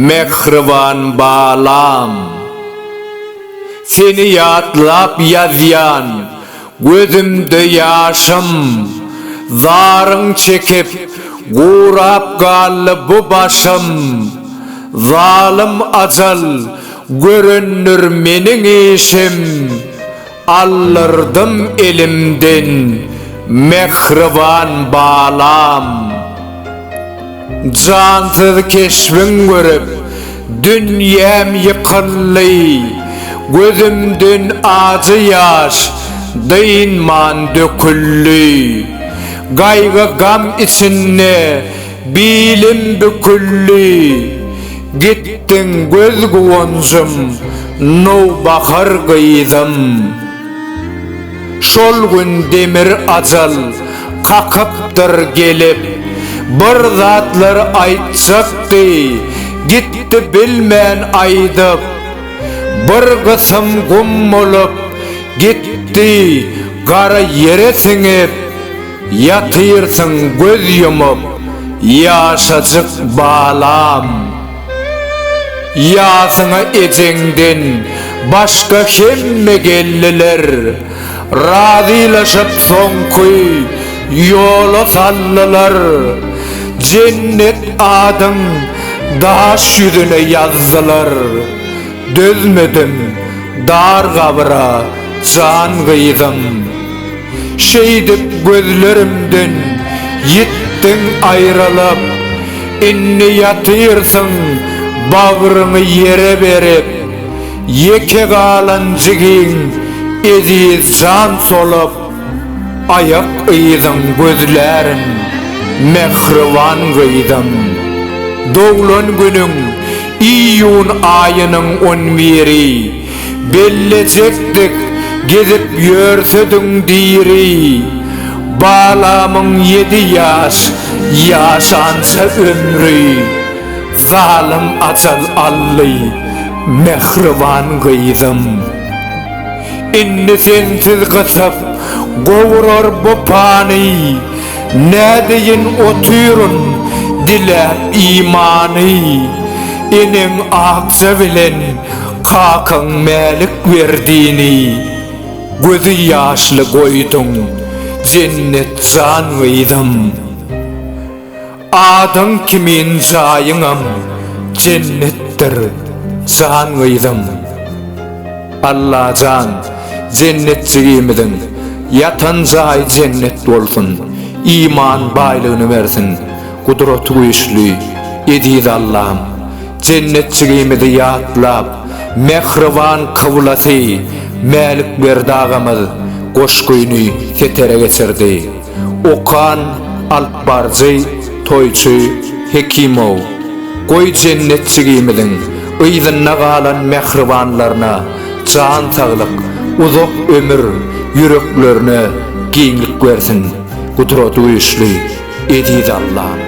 Mähriban balam! Seni ýatlap ýazýan, gözümde ýaşym, Zaryň çekip, gurap galdy bu başym. Zalym ajal görendir meniň işim, Aldyrdym elimden mähriban balam. Jansyz keşbiň görüp, dünýäm ýykyldy, Gözümden ajy ýaş dynman döküldi. Gaýgy-gam içinde bilim büküldi, Gitdiň göz guwanjym, nowbahar gyzym. Şol gün demir ajal kakypdyr gelip, Bir zatlar aýtjakdy, gitdi bilmän aýdyp. Bir gysym gum bolup gitdi gara ýere siňip, Ýatyrsyň göz ýumup, ýaşajyk balam. Ýasyňa ejeňden başga hemme geldiler. Razylaşyp soňky ýola saldylar. Jennet adyň daş ýüzüne ýazdylar. Dözmedim dar gabra jan gyzym. Şeýdip gözlerimden ýitdiň aýralyp, Indi ýatyrsyň bagryňy ýere berip, Ýeke galan jigiň eziz jan solup, Aýak yzyň gözlärin, mähriban gyzym. Doglan günüň iýun aýynyň on biri, Bellejekdik gezip ýörsediň diri, Balamyň ýedi ýaş ýaşança ömri, Zalym ajal aldy mähriban gyzym. Indi sensiz gysyp gowurar bu pany, Nädeýin otyryn diläp imany, Eneň Akja bilen Kakaň Mälik Berdini gözi ýaşly goýduň Jennet jan gyzym. Adyň kimin jaýyňam jennetdir jan gyzym. Allajan Jennetjigimiziň ýatan jaýy jennet bolsun, iman baýlygyny bersin, gudraty güýçli eziz Allam. Jennetjigimizi ýatlap, mähriban kyblasy Mälikberdi agamyz goşgyny setere geçirdi. Okan, alypbaryjy Toýçy Hekimow. Goý Jennetjigimiziň yzynda galan mähribanlaryna jan saglyk, uzak ömür, ýüreklerine giňlik bersin, Gudraty güýçli, eziz Allam!